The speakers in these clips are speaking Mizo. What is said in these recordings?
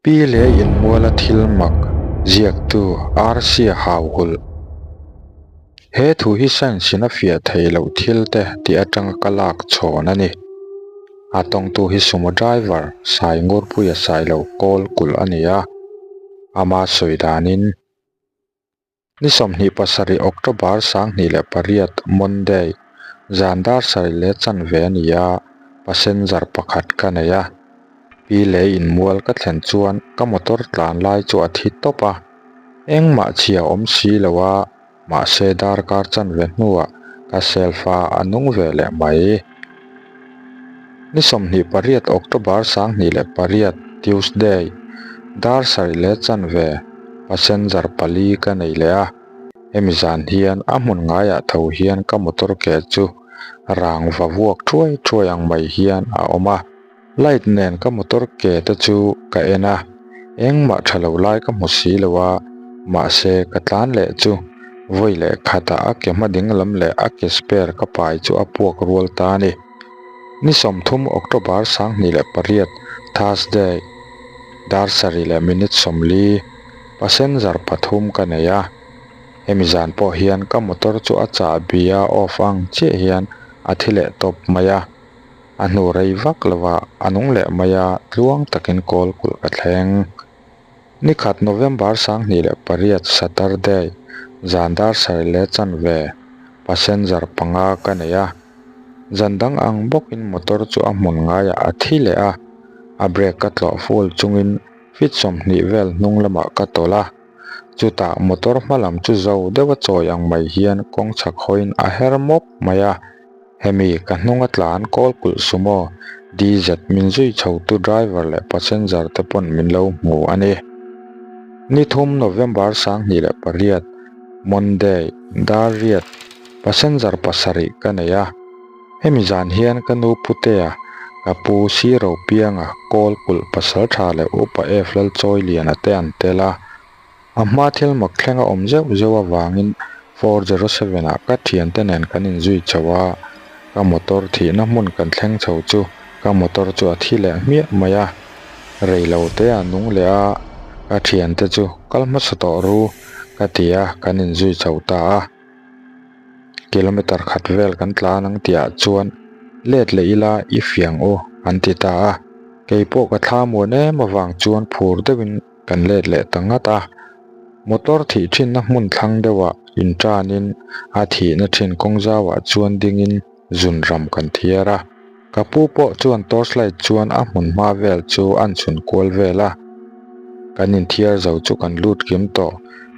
Pi leh inmuala thil mak ziaktu Arsia Hauhulh. He thu hi science in a fiah theih loh thil te tih atanga ka lak chhawn a ni. A tawngtu hi sumo driver Saingurpuia Sailo kawl kulh a ni a, ama sawi danin. Ni 27 October 2008 Monday, zan dar sarih leh chanve a ni a, passenger pakhat ka nei a. Pi leh inmual ka thlen chuan ka motor tlan lai chu a thi tawp a, engmah chhia awm si lo a, mahse darkar chanve hnuah ka self a a nung ve leh mai. Ni 28 October 2008 Tuesday, dar sarih leh chanve passenger pali ka nei leh a, hemi zan hian a hmun ngaiah tho hian ka motor ke chu rang va vuak thuai thuai ang mai hian a awm a, light nen ka motor ke te chu ka en a, engmah tha lo lai ka hmu si lo a, mahse ka tlan leh chu vawi leh khatah a ke hma ding lam leh a ke spare ka pai chu a puak rual ta a ni. Ni 30 October 2008 Thursday. Dar sarih leh minute 40 passenger pathum ka nei a, hemi zan pawh hian ka motor chu a chahbi a off ang chiah hian a thi leh tawp mai a, a hnu rei vak lovah a nung leh mai a tluang takin kawl kulh ka thleng. Ni khat November 2008 Saturday zan dar sarih leh chanve passenger panga ka nei a. Zan dang ang bawkin motor chu a hmun ngaiah a thi leh a, a brake ka tlawh full chungin feet 20 vel hnung lamah ka tawlh a. Chutah motor hma lam chu zo deuha chawi ang mai hian kawng chhak hawiin a her mawp mai a. Hemi ka hnunga tlan kawl kulh sumo DZ min zui chhotu driver leh passenger te pawn min lo hmu a ni. Ni thum November 2008 Monday dar riat Passenger pasarih ka nei a, hemi zan hian ka nu Putea, ka pu Siro Pianga, Kawl kulh pasal tha leh Upa F Lalchawi Liana te an tel a. A hma thil mak thleng a awm zeuh zeuh avangin 407 ah ka thiante nen kan inzui chho a, ka motor thihna hmun kan thleng chho chu ka motor chu a thi leh hmiah mai a. Rei lo te a nung leh a, ka thiante chu kal hmasa tawh ru ka ti a, kan inzui chho ta a. Kilometer khat vel kan tlan ang tihah chuan let leh ila i fiang u an ti ta a, kei pawh ka thla muan em avang chuan phur deuhin kan let leh ta ngat a. Motor thih thinna hmun thlang deuhah intanin a thihna thin kawng zauah chuan dingin zun ram kan thiar a. Ka pu pawh chuan torch light chuan a hmun hma vel chu an chhun kual vel a. Kan inthiar zo chu kan lut kim tawh.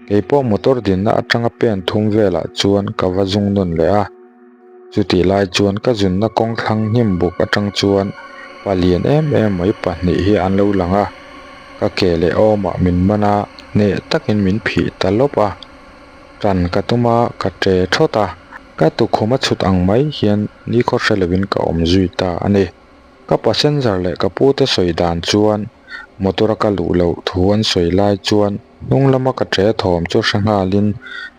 Kei pawh motor dinna atanga pen thum velah chuan ka va zung nawn leh a. Chutih lai chuan ka zunna kawng thlang hnim buk atang chuan pa lian em em mai pahnih hi an lo lang a. Ka ke leh awmah min man a, hneh takin min phih ta lawp a. Tan ka tum a, ka ṭe thawt a. Ka tukhum a chhut ang mai hian nikhaw hre lovin ka awm zui ta a ni. Ka passenger leh ka pute sawi dan chuan motor a ka luh loh thu an sawi lai chuan hnung lama ka ṭe thawm chu hre nghalin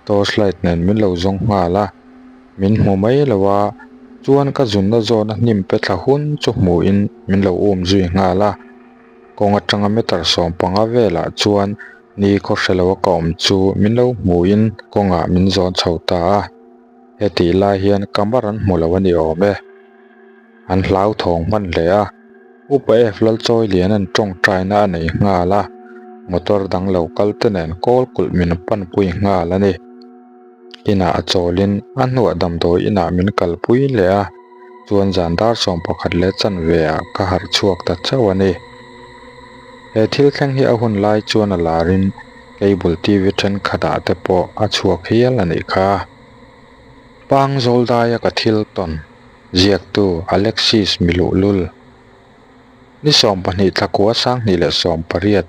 torch light nen min lo zawng nghal a. Min hmu mai lo a, chuan ka zunna zawna hnim pe thla hun chu hmuhin min lo um zui nghal a. Kawng atanga meter 15 velah chuan ni khaw hre lo a ka awm chu min lo hmuhin kawngah min zawn chho ta a. Hetih lai hian kamar an hmu lo a ni awm e. An hlauthawng hman hle a, Upa F Lalchawi lian an tawngtaina a nei nghal a, motor dang lo kal te nen kawl kulh min panpui nghal a ni. Inah a chawlin a hnuah damdawi inah min kalpui leh a, chuan zan dar 11 leh chanve ah ka harh chhuak ta chauh a ni. He thil thleng hi a hun lai chuan a larin cable TV thenkhatah te pawh a chhuak hial a nih kha. Pang Zawldaia ka thil tawn ziaktu Alexis Miluhlul. Ni 12 thlakua 2018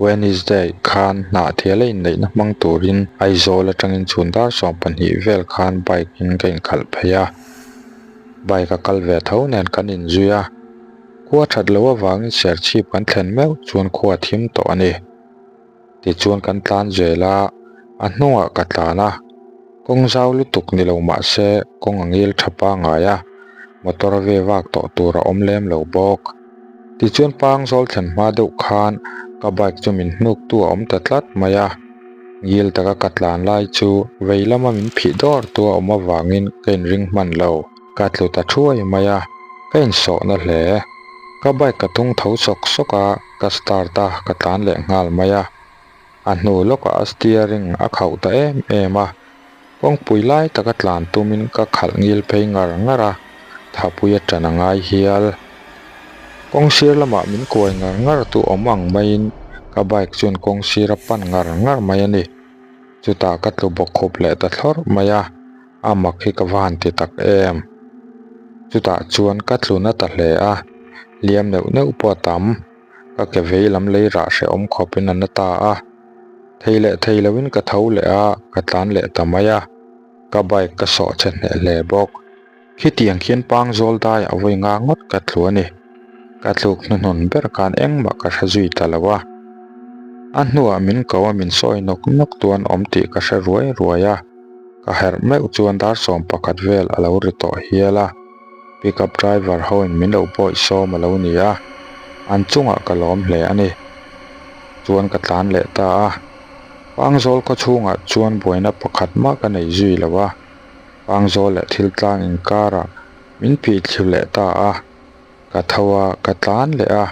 Wednesday khan hnah thiala inneihna hmang turin Aizawl atangin chhun dar 12 vel khan bike in ka inkhalh phei a. Bike a kal ve tho nen kan inzui a. Khua that loh avangin serchhip kan thlen meuh chuan khua thim tawh a ni. Tichuan kan tlan zel a, a hnungah ka tlan a. Kawng zau lutuk ni lo mah se kawng a ngil tha pangngai a, motor ve vak tawh tur a awm lem lo bawk. Tichuan pang zawl thlen hma deuh khan Ka bike chu min hnuktu a awm ta tlat mai a, ngil taka ka tlan lai chu vei lama min phih dawr tu a awm avangin ka inring hman lo. Ka tlu ta thuai mai a, ka insawhna hle. Ka bike ka tung tho sawk sawk a, ka start a, ka tlan leh nghal mai a. A hnu lawkah a steering a khauh ta em em a, kawngpui lai taka tlan tumin ka khalh ngil phei ngar ngar a, thapui a tan a ngai hial. Kawng sir lamah min kuai ngar ngar tu awm ang maiin ka bike chuan kawng sir a pan ngar ngar mai a ni. Chutah ka tlu bawk khup leh ta thlawrh mai a, a mak hi ka va han ti tak em. Chutah chuan ka tlu na ta hle a, hliam neuh neuh pawh a tam. Ka ke vei lam lei rah hrehawm khawpin a na ta a, thei leh thei loin ka tho leh a, ka tlan leh ta mai a, ka bike ka sawh che hneh hle bawk. Khitiang khian pangzawl daiah vawi nga ngawt ka tlu a ni. Ka tluk hnuhnun ber khan engmah ka hre zui ta lo a. A hnuah min ko a min sawi nawk nawk tuan awm tih ka hre ruai ruai a, ka herh meuh chuan dar 11 vel a lo ri tawh hial a. Pickup driver hoin min lo pawih sawm a lo ni a, an chungah ka lawm hle a ni. Chuan ka tlan leh ta a, Pangzawl khaw chhungah chuan buaina pakhat mah ka nei zui lo a, Pangzawl leh thil tlang inkarah min phih thliu leh ta a, ka tho a, ka tlan leh a,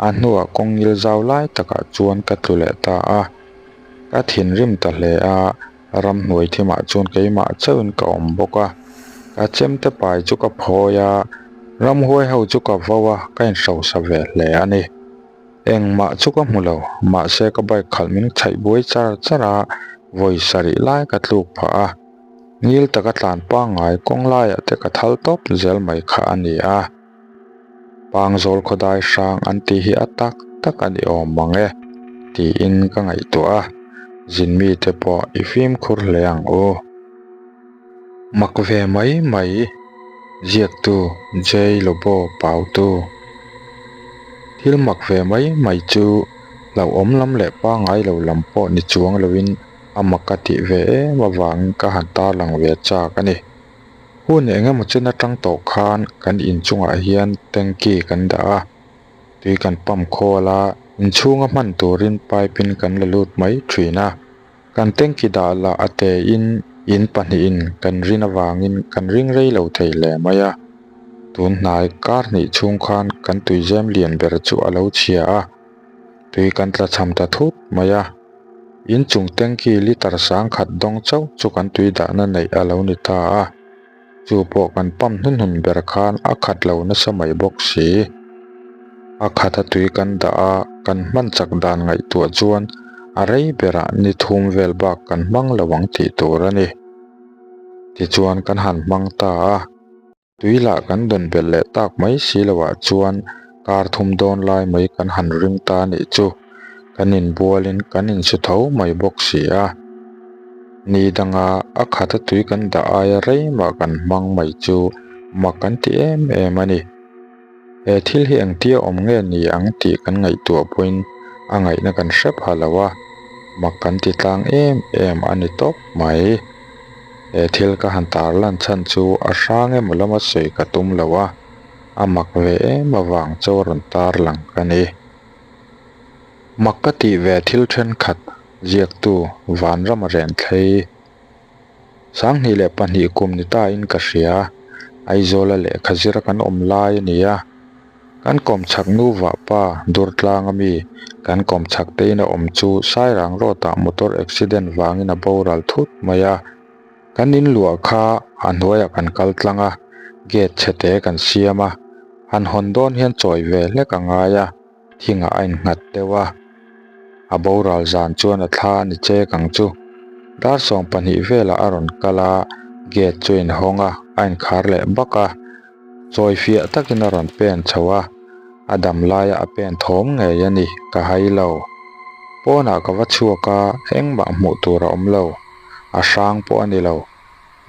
a hnuah kawng ngil zau lai takah chuan ka tlu leh ta a, ka thinrim ta hle a. Ramhnuai thimah chuan keimah chauhin ka awm bawk a, ka chemte pai chu ka phawi a, ramhuai ho chu ka vo a, ka inhrosa ve hle a ni. Engmah chu ka hmu lo, mahse ka bike khalh min chhaih buai char char a, vawi sarih lai ka tluk phah a, ngil taka tlan pangngai kawng laiah te ka thal tawp zel mai kha a ni a. Pangzawl khawdai hrang an tih hi a tak tak a ni awm mang e tiin ka ngaihtuah a, zin mite pawh i fimkhur hle ang u. Mak ve mai mai, ziaktu Jay Lobo Pautu. Thil mak ve mai mai chu hlauhawm lam leh pangngai lo lam pawh ni chuang loin a mak a tih ve em avangin ka han tarlang ve chak a ni. Hun eng emaw chen atang tawh khan kan inchungah hian tanky kan dah a, tui kan pump khawl a, inchhunga hman turin pipe in kan la lut mai thin a. Kan tanky dah lah a te in in pahnihin kan rin avangin kan ring rei lo thei hle mai a. Tun hnai kar hnih chhung khan kan tuizem lian ber chu a lo chhia a, tui kan tlachham ta thut mai a. Inchung tanky litre 10,000 dawng chauh chu kan tui dahna neih a lo ni ta a, chu pawh kan pump hnuhnun ber khan a khat lo nasa mai bawk si. A khata tui kan dah a, kan hman chak dan ngaihtuah chuan a rei berah ni thum vel bak kan hmang lo ang tih tur a ni. Tichuan kan han hmang ta a. Tui lah kan dawn belh leh tak mai si loah chuan kar thum dawn lai mai kan han ring ta a nih chu. Kan inbualin kan insu tho mai bawk si a. Ni danga a khata tui kan dah aia rei mah kan hmang mai chu mak kan ti em em a ni. He thil hi engtia awm nge ni ang tih kan ngaihtuah pawhin a ngaihna kan hre pha lo a, mak kan ti tlang em em a ni tawp mai. He thil ka han tar lan chhan chu a hrang emaw lama sawi ka tum lo a, a mak ve em avang chu a rawn tar lang ka ni. Mak ka tih ve thil thenkhat ziaktu Vanrama Renthlei 2002 kum ni ta in ka hria, Aizawla lehkha zira kan awm lai a ni a. Kan kawmchhak nu vahpa Durtlang a mi kan kawmchhak te in a awm chu Sairang road ah motor accident vangin a boral thut mai a. Kan in luah kha a hnuaiah kan kal tlang a, gate chhe te kan siam a, han hawn dawn hian chawi ve hlek a ngai a. Thingah a innghat deuh a, a boral zan chuan a thla a ni chek ang chu. Dar 12 velah a rawn kal a, gate chu a inhawng a, a inkhar leh bak a. Chawi fiah takin a rawn pen chho a, a dam laia a pen thawm ngei a ni, ka hai lo. Pawnah ka va chhuak a, engmah hmuh tur a awm lo. A hrang pawh a ni lo.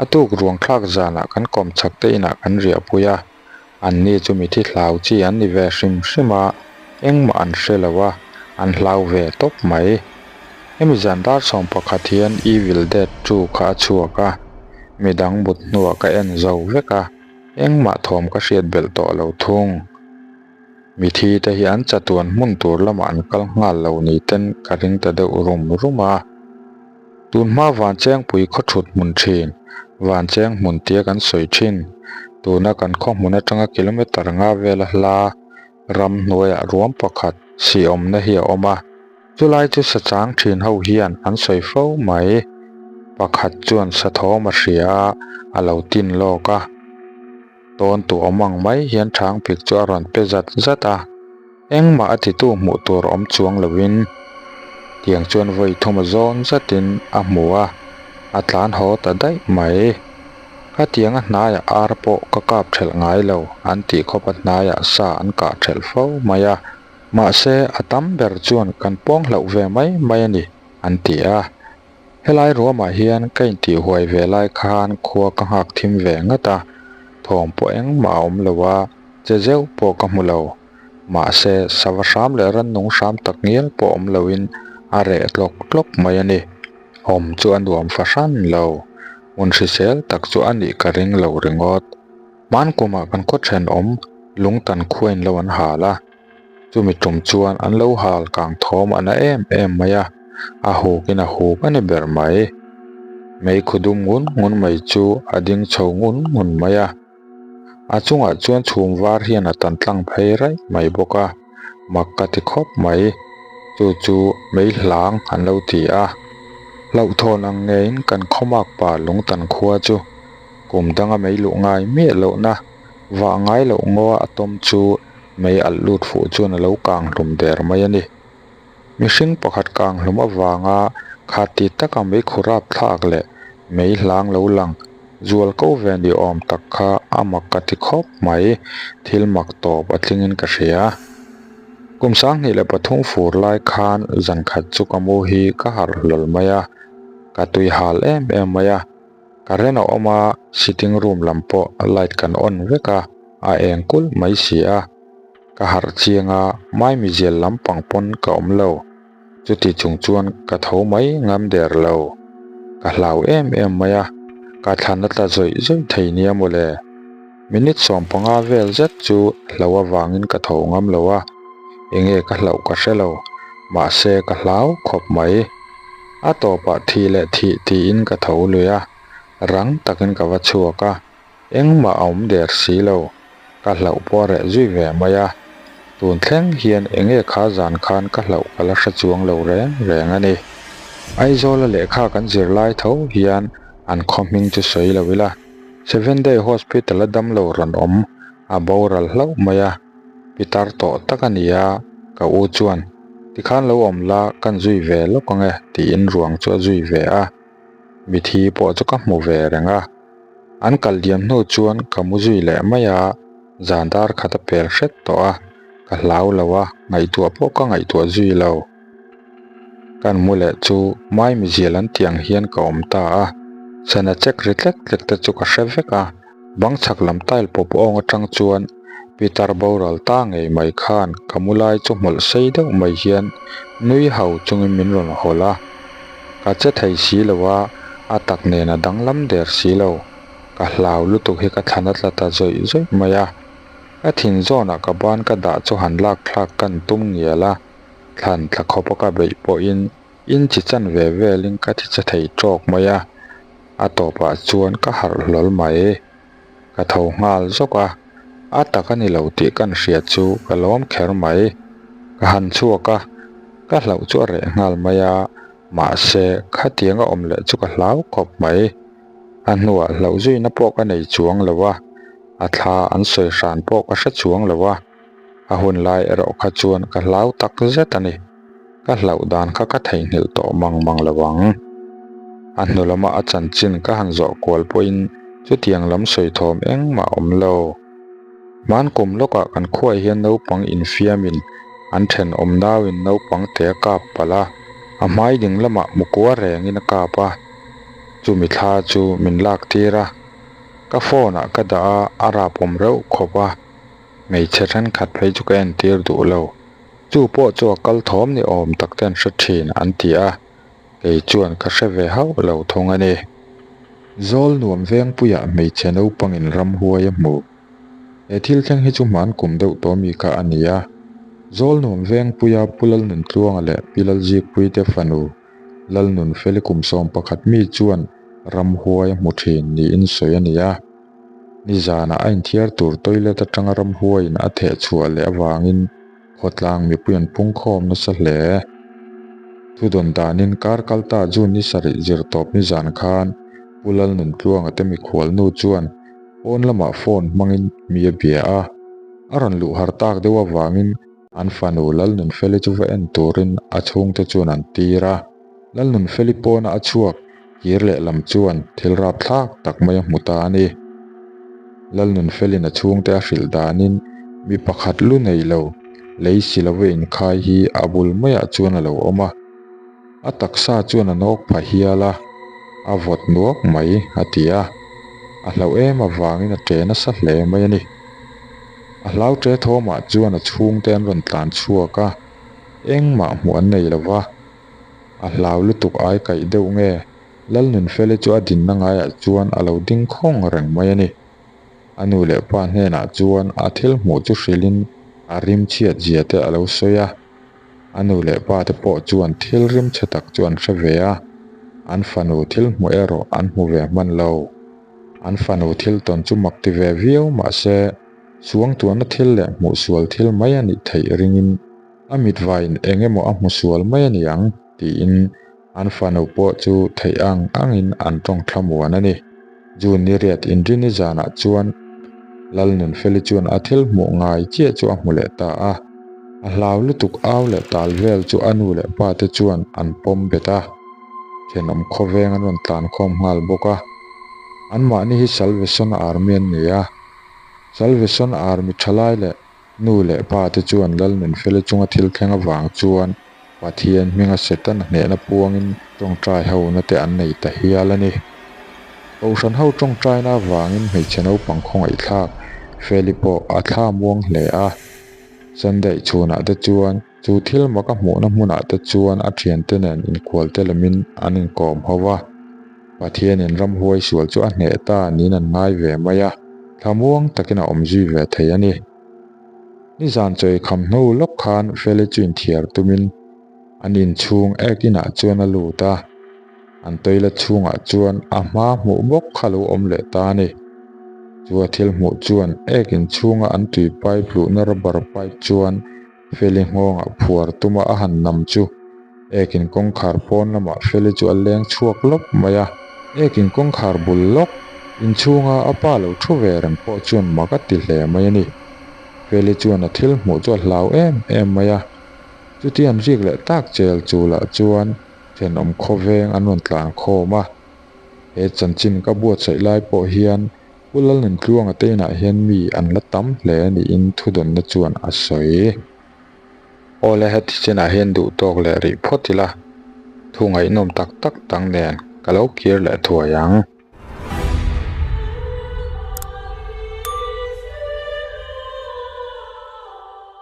A tuk ruang thlak zanah kan kawm chhak te inah kan riahpui a. Anni chu mithi hlau chi an ni ve hrim hrim a, engmah an hre lo a, an hlau ve tawp mai. Hemi zan dar 11 hian Evil Dead 2 kha a chhuak a, midang mut hnuah ka en zo vek a, engmah thawm ka hriat belh tawh lo thung. Mithi te hi an chatuan hmun tur lamah an kal nghal lo ni ten ka ring ta deuh rum rum a. Tunhma Vanchengpui khaw thut hmun thin, Vancheng hmun tia kan sawi thin, tuna kan khaw hmun atanga kilometre nga vela hla ram hnuaiah ruam pakhat sihawmna hi a awm a. Chulai chu sa chang thin ho hian an sawi fo mai. Pakhat chuan sa thawm a hria a, a lo tin lawk a. Tawn tu awm ang mai hian thang pik chu a rawn pe zat zat a. Engmah a titu hmuh tur awm chuang lovin tiang chuan vawi thum a zawn zatin a hmu a, a tlan haw ta daih mai. Khatianga hnaiah ar pawh ka kap thelh ngai lo an tih khawp a hnaiah sa an kah thelh fo mai a. Mahse a tam ber chuan kan pawng hlauh ve mai mai a ni an ti a. Helai ruamah hian ka intihhuai ve lai khan khua ka nghak thim ve ngat a, thawm pawh engmah a awm lo a, che zeuh pawh ka hmu lo. Mahse sava hram leh rannung hram tak ngial pawh awm loin a reh tlawk tlawk mai a ni. Awm chu a nuam fahran lo. Hmun hrisel tak chu a nih ka ring lo ringawt. Hmankumah kan khaw thenawm lungtan khuain lo an hal a. Chumi tum chuan an lo hal kang thawm a na em em mai a, a hukin a huk a ni ber mai. Meikhu dum ngun ngun mai chu a ding chho ngun ngun mai a, a chungah chuan chhum var hian a tan tlang phei raih mai bawk a, mak ka ti khawp mai. Chu chu mei hlang an lo ti a, hlauhthawn ang ngeiin kan khawmak pa lungtan khua chu kum danga mei luh ngai miah lohna vah ngai loh ngaw a tawm chu Mei alh lut fuh chuan a lo kang hlum der mai a ni. Mihring pakhat kang hlum avanga kha ti taka mei khurap thlak leh mei hlang lo lang zual ko ve ni awm tak kha a mak ka ti khawp mai, thil mak tawp a tlingin ka hria. Kum 2003 fur lai khan zan khat chu ka mu hi ka harh hlawl mai a, ka tui hal em em mai a. Current a awm a, sitting room lam pawh light kan on vek a, a eng kulh mai si a. Ka harh chiang a, maimizial lampang pawn ka awm lo. Chuti chung chuan ka tho mai ngam der lo. Ka hlau em em mai a, ka thlan a tla zawih zawih thei nia mawle. Minute 15 vel zet chu hlo avangin ka tho ngam lo a, enge ka hlauh ka hre lo, mahse ka hlau khawp mai. A tawpah thih leh thih tiin ka tho lui a, rang takin ka va chhuak a, engmah a awm der si lo, ka hlauh pawh a reh zui ve mai a, tun thleng hian enge kha zan khan ka hlauh ka la hre chuang lo reng reng a ni. Aizawla lehkha kan zir lai tho hian an khaw hming chu sawi lo ila, Seven Day Hospital a damlo rawn awm a boral hlauh mai a, pitar tawh tak a ni a, ka u chuan, Tikhan lo awm la, kan zui ve lawk ang e, tiin ruang chu a zui ve a. Mithi pawh chu ka hmu ve reng a. An kal diam hnu chuan ka mu zui leh mai a, zan dar khat a pel hret tawh a, ka hlau lo a, ngaihtuah pawh ka ngaihtuah zui lo. Kan mu leh chu maimizial an tih ang hian ka awm ta a, sana chek ri tlek tlek te chu ka hre vek a, bang chhak lam tile pawp awng atang chuan Pitar boral ta ngei mai khan ka mu lai chu hmawlh sei deuh mai hian nui hau chungin min rawn hawlh a, ka che thei si lo a, a tak nen a danglam der si lo, ka hlau lutuk hi ka thlan a tla ta zawih zawih mai a, ka thin zawnah ka ban ka dah chu han lak thlak kan tum ngial a. Thlan tla khawpa ka beih pawhin inchi chan ve velin ka thi che thei tawk mai a, a tawpah chuan ka harh hlawl mai. Ka tho nghal zawk a, a tak a ni lo tih kan hria chu ka lawm kher mai. Ka han chhuak a, ka hlauh chu a reh nghal mai a, mahse khatiang a awm leh chu ka hlau khawp mai. A hnuah hlauh zuina pawh ka nei chuang lo a, a thla an sawi hran pawh ka hre chuang lo a. A hun lai erawh kha chuan ka hlau tak zet a ni. Ka hlauh dan kha ka theihnghilh tawh mang mang lo ang. A hnu lama a chanchin ka han zawh kual pawhin chutiang lam sawi thawm engmah a awm lo. Hman kum lawkah kan khuaah hian naupang infiamin an thenawm nauin naupang te a kap palh a, a hmai ding lamah mukua rengin a kap a, chumi thla chu min lak tir a. Ka phone ah ka dah a, a rapawm reuh khawp a. Hmeichhe thenkhat phei chu ka entir duh lo. Chu pawh chu a kal thawm ni awm tak te an hre thin an ti a, kei chuan ka hre ve hauh lo thung a ni. Zawl nuam vengpuiah hmeichhe naupangin ramhuai a hmu. He thil thleng hi chu hman kum deuh tawh mi kha a ni a. Zawlnuam Vengpuia Pu Lalnuntluanga leh Pi Lalzikpuite fanu Lalnunfeli kum 11 mi chuan ramhuai a hmu thin niin sawi a ni a. Nizanah a inthiar tur toilet atanga ramhuaiin a theh chhuah leh avangin khawtlang mipui an pungkhawm nasa hle. Thudawn danin kar kalta June ni sarih zirtawp nizan khan Pu Lalnuntluanga te mikhualnu chuan pawn lamah phone hmangin mi a bia a, a rawn luh har tak deuh avangin an fanu Lalnunfeli chu va en turin a chhungte chuan an tir a. Lalnunfeli pawna a chhuak kir lehlam chuan thil rapthlak tak mai a hmu ta a ni. Lalnunfelin a chhungte a hrilh danin mi pakhat lu nei lo, lei si lova inkhai hi a bul maiah chuan a lo awm a. A taksa chuan a nawk pha hial a, a vawt nuak mai a ti a, a hlauh em avangin a ṭe nasa hle mai a ni. A hlau ṭe thawmah chuan a chhungte an rawn tlan chhuak a, engmah hmuh an nei lo va, a hlau lutuk ai kaih deuh nge Lalnunfeli chu a dinna ngaiah chuan a lo ding khawng reng mai a ni. A nu leh pa hnenah chuan a thil hmuh chu hrilhin a rim chhiat zia te a lo sawi a. A nu leh pa te pawh chuan thil rim chhe tak chu an hre ve a, an fanu thil hmuh erawh an hmu ve hman lo. An fanu thil tawn chu mak ti ve viau mah se, suangtuahna thil leh hmuh sual thil mai a nih theih ringin a mit vaiin eng emaw a hmu sual mai a ni ang tiin An fanu pawh chu theih ang angin an tawng thlamuan a ni. June ni riat inrini zanah chuan Lalnunfeli chuan a thil hmuh ngai chiah chu a hmu leh ta a. A hlau lutuk au leh tal vel chu a nu leh pa te chuan an pawm bet a. Thenawm khawveng an rawn tlan khawm nghal bawk a. Anmahni hi Salvation Army an ni a. Salvation Army thalai leh Nu leh pa te chuan Lalnunfeli chunga thil thleng avang chuan Pathian hminga Setana hnehna puangin tawngtai hona te an nei ta hial a ni. Kohhran ho tawngtaina avangin hmeichhe naupang khawngaihthlak Feli pawh a thla muang hle a. Sunday chhunah te chuan chu thil mak a hmuhna hmunah te chuan a thiante nen inkhualte lamin an inkawm ho va. Pathianin ramhuai sual chu a hneh ta niin an ngai ve mai a, thlamuang takin a awm zui ve thei a ni. Nizan chawi kham hnu lawk khan Feli chu inthiar tumin an inchhung ek inah chuan a lut a, an toilet chhungah chuan a hma hmuh bawk kha lo awm leh ta a ni. Chu a thil hmuh chuan ek inchhunga an tui pipe luhna rubber pipe chuan Feli nghawngah phuar tuma a han nam chu ekin kawngkhar pawn lamah Feli chu a leng chhuak lawp mai a. Ekin kawngkhar bul lawk inchhunga a pa lo thu ve reng pawh chuan mak a ti hle mai a ni. Feli chuan a thil hmuh chu a hlau em em mai a. Chuti an rik leh tak chel chulah chuan thenawm khawveng an rawn tlan khawm a. He chanchin ka buatsaih lai pawh hian Pu Lalnuntluanga te inah hian mi an la tam hle niin thudawnna chuan a sawi. Awle heti chinah hian duh tawk leh rih phawt ila, thu ngaihnawm tak tak dang nen ka lo kir leh thuai ang.